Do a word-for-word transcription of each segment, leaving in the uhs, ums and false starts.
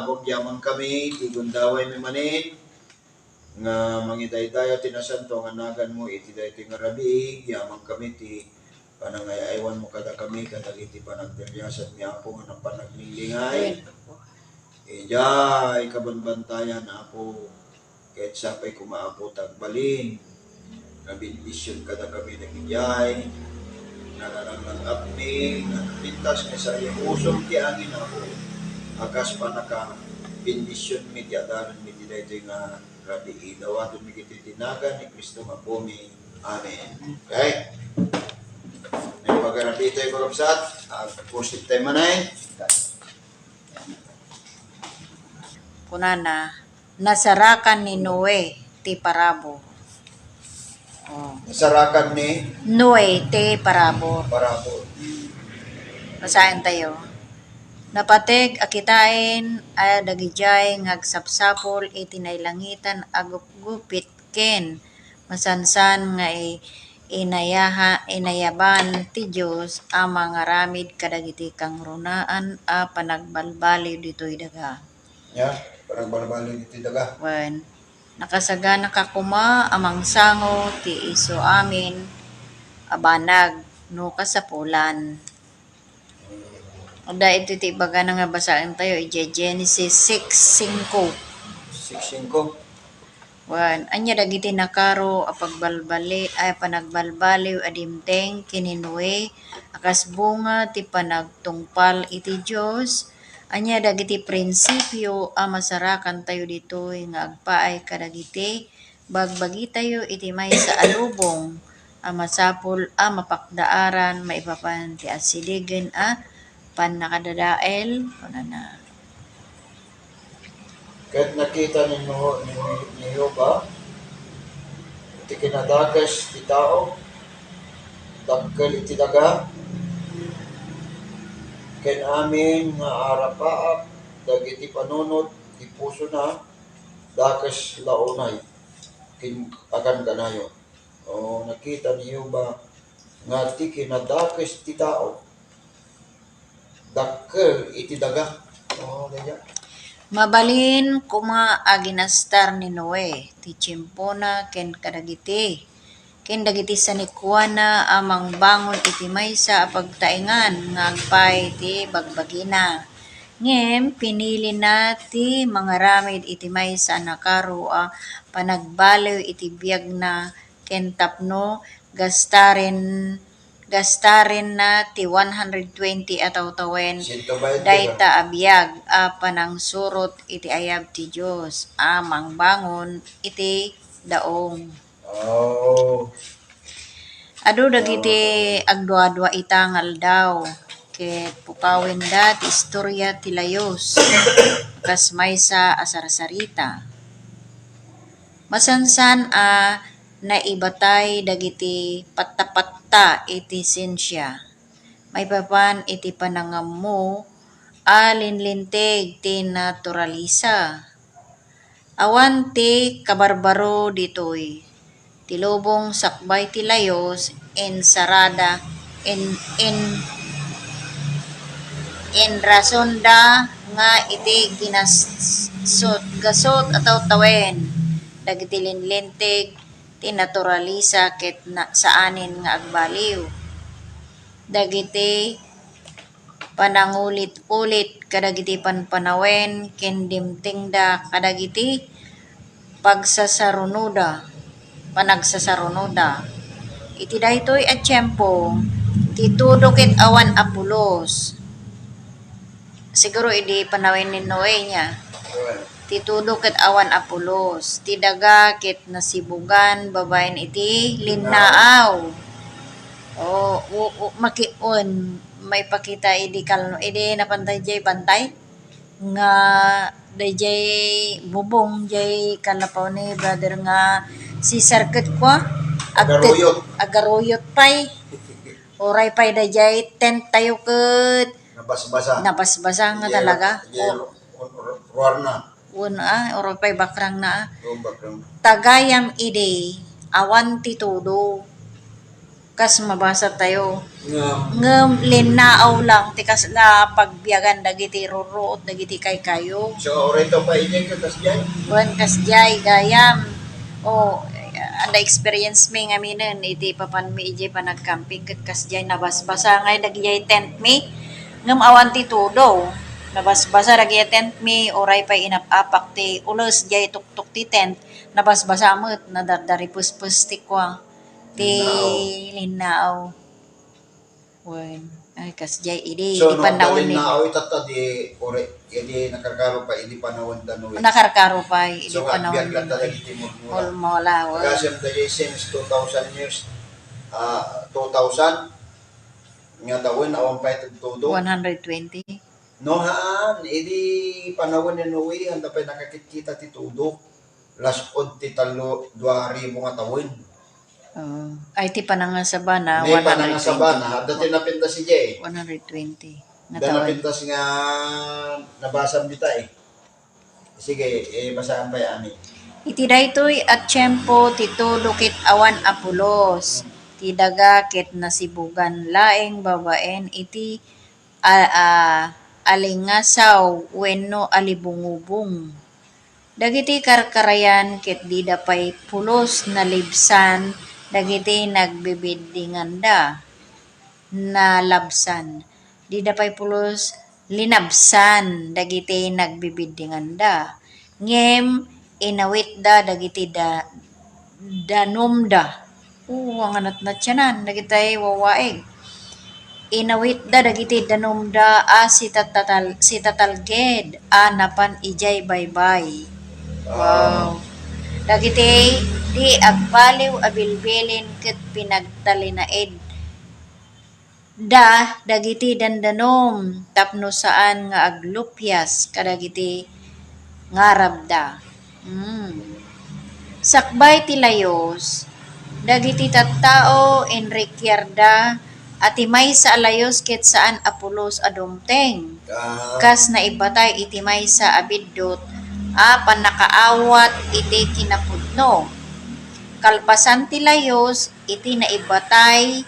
Apo, yaman kami, ti gundaway mi manen, nga mangidaydayaw ti nasanto nga naganmo iti daytoy nga rabii, yaman kami ti panangay-aywanmo kadakami, kadagiti panagdaliasat mi, Apo, nga napanaglinglingaw. Idiay kabanbantayan, Apo, ket sapay koma, Apo, ta agbalin nga bendision kadakami dagidiay nananangan-apmi, nga napintas nga sariausong ti angin, Apo, a kas pannakabendisionmi ti adalanmi ti daytoy nga rabii. Dawatenmi iti nagan ni Cristo nga Apomi. Amen. Okay? May pagarabii tayo, kakabsat. Agpusit tayo manay. Kunana, nasarakan ni Noe ti parabur. Oh. Nasarakan ni Noe ti parabur. Parabur. Basaen tayo. Napateg a kitaen a dagidiay nga agsapsapul iti nailangitan a gupgupit ken masansan nga i-, inayaha-, inayaban ti Dios a mangaramid kadagiti kangrunaan a panagbalbaliw ditoy daga. Ya, panagbalbaliw ditoy daga. Wen, nakasaganaka koma a mangsango ti isu amin a banag no kasapulan. Adda iti ti ibagana nga basaen tayo, idiay Genesis six singko. Six singko. Wen, ania dagiti nakaro a pagbalbali-, a panagbalbaliw a dimteng ken ni Noe a kas bunga ti panagtungpal iti Dios? Ania dagiti prinsipio a masarakan tayo ditoy nga agpaay kadagiti bagbagitayo iti maysa a lubong a masapul a mapakdaaran maipapan ti asidegen a pannakadadael? Kunana. Ket nakita ni Noe, ni, ni Jehovah, ti kinadakes ti tao, dakkel iti daga, ken amin nga arapaap dagiti panunot ti pusona, dakes la unay, ken akan kanayon. O, nakita ni Jehovah nga ti kinadakes ti tao, dakkel iti daga. O, kaya. Mabalin koma a ginastar ni Noe ti tiempona ken kadagiti, ken dagiti sanikuana a mangbangon iti maysa a pagtaengan nga agpaay ti bagbagina. Ngem pinilina ti mangaramid iti maysa a nakaro a panagbaliw iti biagna ken tapno gastaren, gastarenna ti one hundred twenty a tawtawen. Siento baynte dayta a biag a panangsurot iti ayab ti Dios a mangbangon iti daong. Oh. Adu dagiti agduadua ita nga aldaw, ket pukawenda ti istoria ti layus, kas maysa a sarsarita. Masansan a naibatay dagiti pattapatta iti siensia, maipapan iti panangammo a linlinteg ti naturalisa. Awan ti kabarbaro ditoy. Ti lubong sakbay ti layus, insarada, in, in, inrasonda nga iti ginasut-, gasut a tawtawen dagiti linlinteg ti naturalisa ket na-, saanen nga agbaliw. Dagiti panangulit-ulit kadagiti panpanawen ken dimtengda kadagiti pagsasarunoda, panagsasarunoda. Iti daytoy a tiempo, ti tudo ket awan a pulos. Siguro idi panawen ni Noe niya. Ti tudo ket awan a pulos. Ti daga ket nasibugan babaen iti linnaaw. O, o, o, maki-, on, maipakita idi kalno, idi napan daydiay bantay nga daydiay bubong, diay kalapaw ni brother nga Cesar ket kua, agtet-, agaruyot. Agaruyot pay. Uray pay daydiay tent tayo ket nabasbasa. Nabasbasa nga talaga. Diay, o, ru-, ru-, ruarna. Wen, a, uray pay bakrangna, a. O, bakrang. Tagayam idi, awan ti tudo. Kas mabasa tayo. Nga. Ngem linnaaw lang ti kasla pagbiagan dagiti rurruot dagiti kaykayo. So, orito pa idiay ka, kasdiay? Wen, kasdiay, gayam. O, anda experience mi ngaminen iti papanmi idiay panagcamping ket kasdiay nabasbasa ngay dagidiay tent mi. Ngem awan ti tudo. Nabasbasa dagidiay tent mi, uray pay inap-apak ti ules diay tuktok ti tent, nabasbasa met, nadardaripespes ti kua. Ti linnaaw. Wen. Ay, kasdiay idi, so, idi no, panawen ni linnaaw itatta di ore, idi nakarkaro pa, idi panawen da Noe. Nakarkaro pa, idi panawen ni Noe. So, agbiag latta dagiti murmura. Murmura, wen. Agasem da since two thousand years, ah, two thousand nga tawen, awan pay tudtudo. One hundred twenty. No, haan, idi panawen ni Noe, anda pay nakakitkita ti tudo. Las-ud ti tallo, dua ribu nga tawen. Oo. Ay, ti panangasabana, ni one hundred twenty. Panangasabana, adda ti napintas idiay. One hundred twenty nga tawen. Napintas nga nabasa dita eh. Sige, eh, basaan pay amin. Iti daytoy a tiempo, ti tudo ket awan a pulos. Ti daga ket nasibugan laeng babaen iti a, a, alingasaw wenno alibungubong. Dagiti karkarayan ket dida pay pulos nalibsan dagiti nagbibiddinganda. Nalabsan. Dida pay pulos linabsan dagiti nagbibiddinganda. Ngem inawitda dagiti da-, danumda. Oo, nga natnatyanan dagiti wawaig. Inawitda dagiti danumda a sitatatal-, sitatalged a napan idiay baybay. Wow. Dagiti di agbaliw a bilbilin ket pinagtalinaed da dagiti dandanum tapno saan nga aglupias kadagiti ngarabda. Mm. Sakbay ti layus, dagiti tattao inrikiarda a ti maysa a layus ket saan a pulos a dumteng. Ah. Kas naibatay iti maysa a biddut a pannakaawat iti kinapudno. Kalpasan ti layus, iti naibatay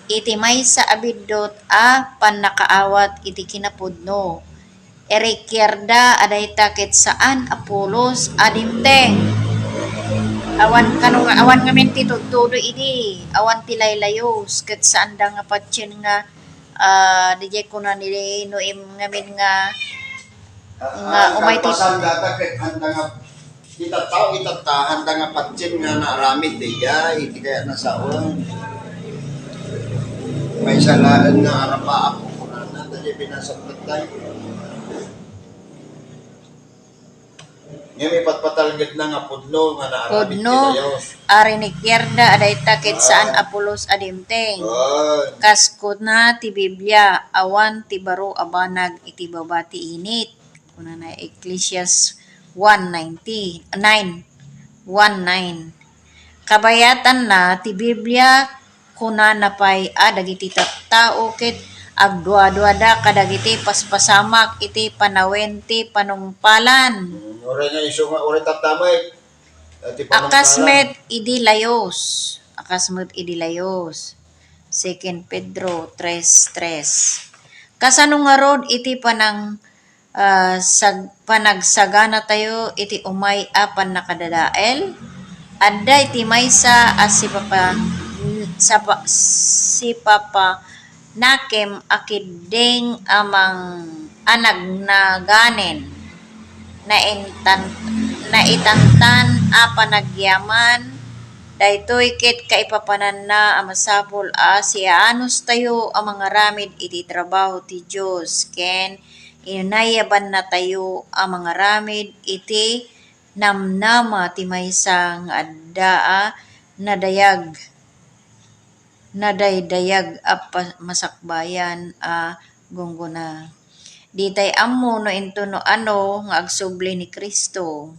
iti maysa a biddut a pannakaawat iti kinapudno. Irikkiarda a dayta ket saan a pulos a dimteng. Awan kano nga, awan ngamin ti tudtudo idi, awan ti laylayus, ket saanda nga patien nga, ah, didiay kuna ni Noem ngamin nga, ah, nga ah, umay ti kalpasan data ket anda nga Ita tao, ita ta, handa nga patien nga naaramid, daydiay, iti kayat na sawen. Maysa laeng nga arapaap, kunana, daydiay binasaktak tayo. Ngem ipatpatalged na nga pudno nga naaramid ti Dios. Pudno, a rinikkiarda a dayta ket saan a pulos a dimteng. Oy. Kas kuna ti Biblia, awan ti baro a banag iti baba ti init. Kunana, Ecclesiastes one nineteen, nine, one nine. Kabayatanna, ti Biblia, kunana pay a dagiti tattao ket agduaduada kadagiti paspasamak iti panawen ti panungpalan. Mm, uray nga isu nga, uray tattama, eh, ti panungpalan. Akas met idi layus. Akas met idi layus. Second Pedro tres tres. Kasano ngarud iti panang ah, sag-, panagsaganatayo iti umay a pannakadadael? Adda iti maysa a sipapa-, sapa-, sipapanakem a kidding a mang-, a nagnaganen, naintan-, naitantan a panagyaman, daytoy ket kaipapananna a masapul a sianustayo a mangaramid iti trabaho ti Dios ken inayabannatayo a mangaramid iti namnama ti maysa nga adda a nadayag, nadaydayag a pa-, masakbayan a gunggona. Ditay ammo no intono ano nga agsubli ni Cristo.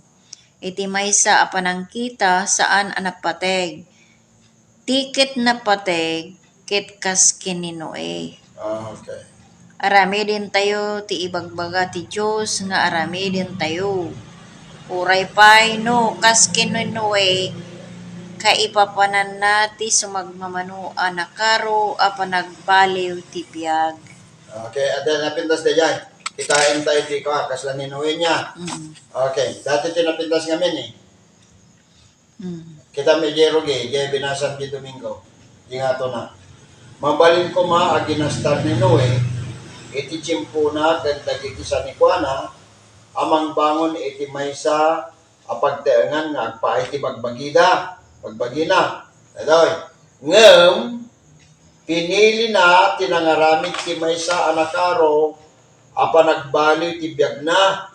Iti maysa a panangkita, saan a napateg. Ti ket napateg ket kas ken ni Noe. Ah, okay. Aramidentayo ti ibagbaga ti Dios nga aramidentayo. Uray pay no kas ken ni Noe, kaipapananna ti sumagmamano a nakaro a panagbaliw ti biag. Okay, adda napintas daydiay. Kitaen tayo ti kua, kasla ni Noe niya. Mm. Okay, dati ti napintas ngamin eh. Mm. Kita mi, Jeroge, jay binasam di Domingo. Di nga to na. Mabalin koma a ginastar ni Noe iti tiempona ken dagiti sanikuana a mangbangon iti maysa a pagtaengan nga agpaay ti bagbagida, bagbagina. Daytoy. Ngem, pinilina ti nangaramid ti maysa a nakaro a panagbaliw ti biagna.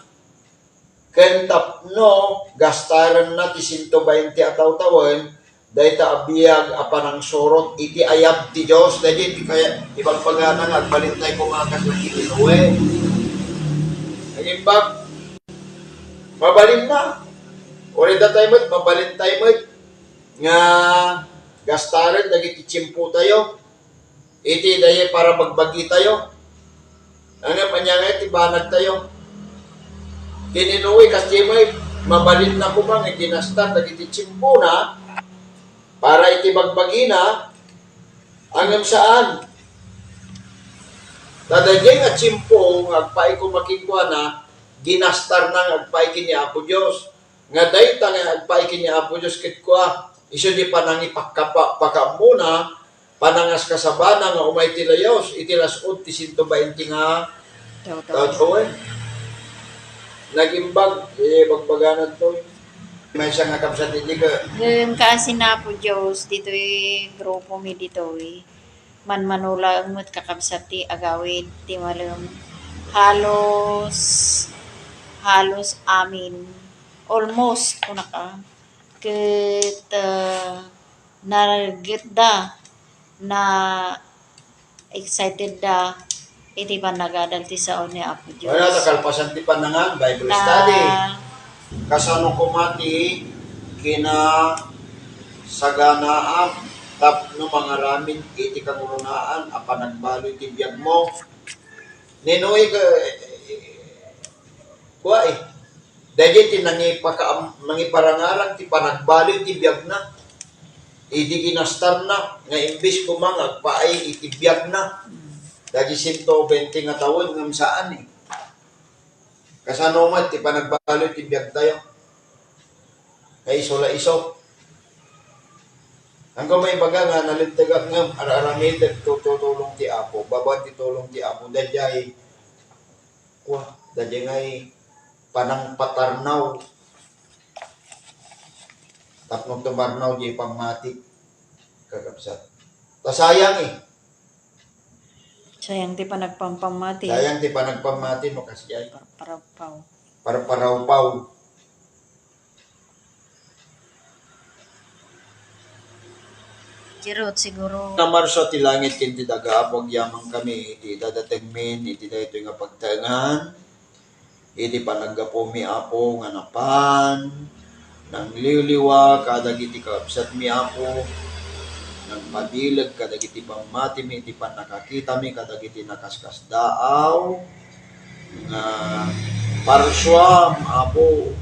Ken tapno gastarenna ti siento bainte a tawtawen, dayta a biag a panangsurot iti ayab ti Dios. Daydi ti kaya-, ibagbagana nga agbalintay koma kas iti Noe. Nagimbag, mabalinna. Uray datay met, mabalintay met nga gastaren dagiti tiempotayo iti dayay para bagbagitayo. Ngem ania nga iti banagtayo? Ti ni Noe, kas di met, mabalinna koma nga ginastar dagiti tiempona para iti bagbagina, ngem saan. Ta daydiay nga tiempo nga agpaay koma kenkuana, ginastarna nga agpaay ken ni Apo Dios. Nga dayta nga agpaay ken ni Apo Dios ket kua, isu di panangipakkapa-, pakaamuna, panangaskasabana nga umay ti layus, iti las-ud ti siento bainte nga Tawtaw. Tawtawen. Nagimbag, eh, bagbaganan to. Maysa nga kabsat iti ka. Ngem kaasi ni Apo Dios, ditoy grupo mi ditoy. Manmano laeng met kakabsat ti agawid ti malem. Halos, halos amin. Almost, kunaka. Ket, ah, nargetda, na-excited da iti panagadal ti sao ni Apo Dios. Wala ta kalpasan ti panangan, Bible study. Kasano koma ti kinasaganaam tapno mangaramid iti kangrunaan a panagbaliw ti biagmo? Ni Noe ka-, kua, eh. Daydiay ti nangipakaam-, nangiparangarang ti panagbaliw ti biagna. Idi ginastarna nga imbes koma nga agpaay iti biagna. Daydiay siento bainte nga tawen ngem saan, eh. Kasano met ti panagbaliw ti biagtayo? Nga isu la isu. Anggo maibaga nga nalinteg ngem ar-aramidek tutulong ti Apo, babaen ti tulong ti Apo, daydiay, kua, daydiay ngay panangpatarnaw. Tapno tumarnaw diay pammati, kakabsat. Ta sayang, eh. Sayang ti panagpampammati. Sayang ti panagpammati no kasdiay. Par-, paraupaw. Parparaupaw. Jirot, siguro. Namarsa ti langit ken ti daga, Apo, agyaman kami iti dadatengmin iti daytoy nga pagtaengan. Iti panaggapumi, Apo, nga napan nangliwliwa kadagiti kakabsatmi, Apo, nagpabileg kadagiti pammatimi iti pannakakitami kadagiti nakaskasdaaw nga parsuam, Apo,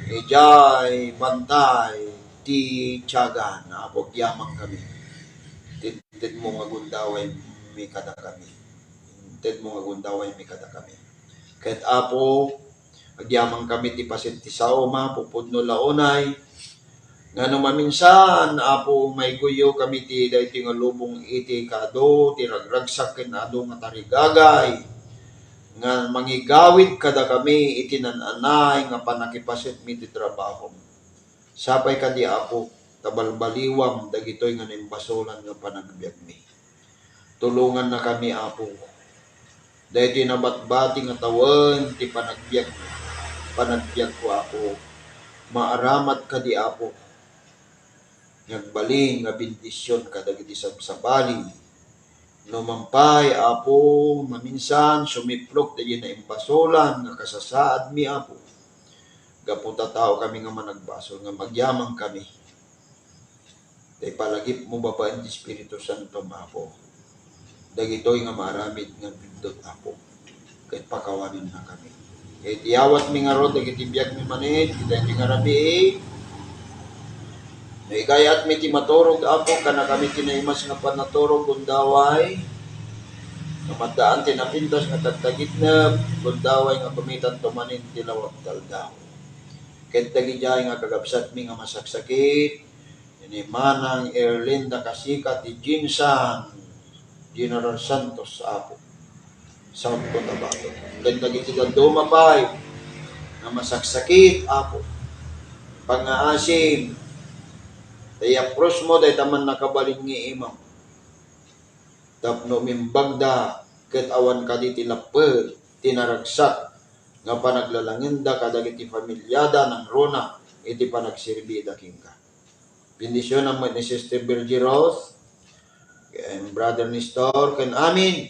idiay bantay ti tiagan, Apo, agyaman kami. Intedmo nga gundawaymi kadakami. Intedmo nga gundawaymi kadakami. Ket, Apo, agyaman kami ti paset ti saom, Apo, pudno la unay nga no maminsan, Apo, maiguyo kami ti daytoy nga lubong iti kaadu ti ragragsak ken adu nga tarigagay nga mangigawid kadakami iti naan-anay nga pannakipasetmi ti trabahom. Sapay kadi, Apo, ta balbaliwam dagitoy nga naimbasolan nga panagbiagmi. Tulongannakami, Apo. Daytoy nabatbati nga tawen ti panagbiag-, panagbiagko, Apo. Maaramat kadi, Apo, nga agbalin nga bendision kadagiti sabsabali. No man pay, Apo, maminsan sumiplok dagiti naimbasolan nga kasasaadmi, Apo. Gapu ta tao kami nga managbasol, nga agyaman kami. Ta ipalagipmo babaen ti Espiritu Santo, Apo, dagitoy nga maaramid nga biddut, Apo, ket pakawanennakami. Ket iyawatmi ngarud dagiti biagmi manen, iti daytoy nga rabii, Ikayatmi ti maturog, Apo, kanakami ti naimas nga panaturog, gundaway, nga maddaan ti napintas nga tagtagitnep, gundaway nga gumitanto manen ti lawag ti aldaw. Ket dagidiay nga kakabsatmi nga masaksakit, ni Manang Erlinda Kasika ti Jinsan, General Santos, Apo. Sampot a bato. Ken dagiti dadduma pay nga masaksakit, Apo. Pangngaasim, ta i-approach mo dayta mannakabalin nga imam. Tapno umimbagda ket awan kadi ti lapped ti naragsak nga panaglalangenda kadagiti familiada nangruna iti panagserbida kenka. Bendisionam met ni Sister Virgie Rose, ken Brother Nestor, ken amin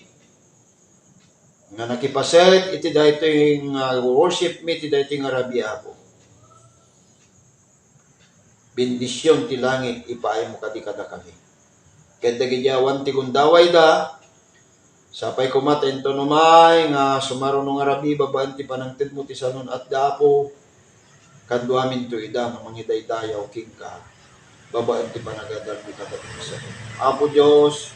nga nakipaset iti daytoy nga worship mi iti daytoy nga rabii, Apo. Bendision ti langit ipaaymo kadi kadakami. Ket dagiti awan ti gundawayda, sapay koma ta inton umay nga sumaruno nga rabii babaen ti panangtedmo ti sanun-atda, Apo, kaduaminto ida nga mangidaydayaw kenka babaen ti panagadalmi kadagiti sanun. Apo Dios,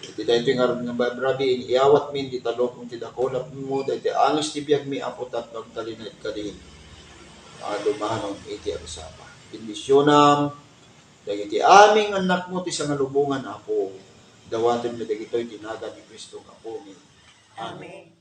iti daytoy nga rabii, iyawatmi iti talukong ti dakulapmo, daytoy anges ti biagmi, Apo, tapno agtalinaed kadi a dumanon iti agsapa. Bendisionam dagiti amin nga annakmo ti sangalubongan, Apo. Dawatenmi dagitoy ti nagan ni Cristo nga Apomi. Amen.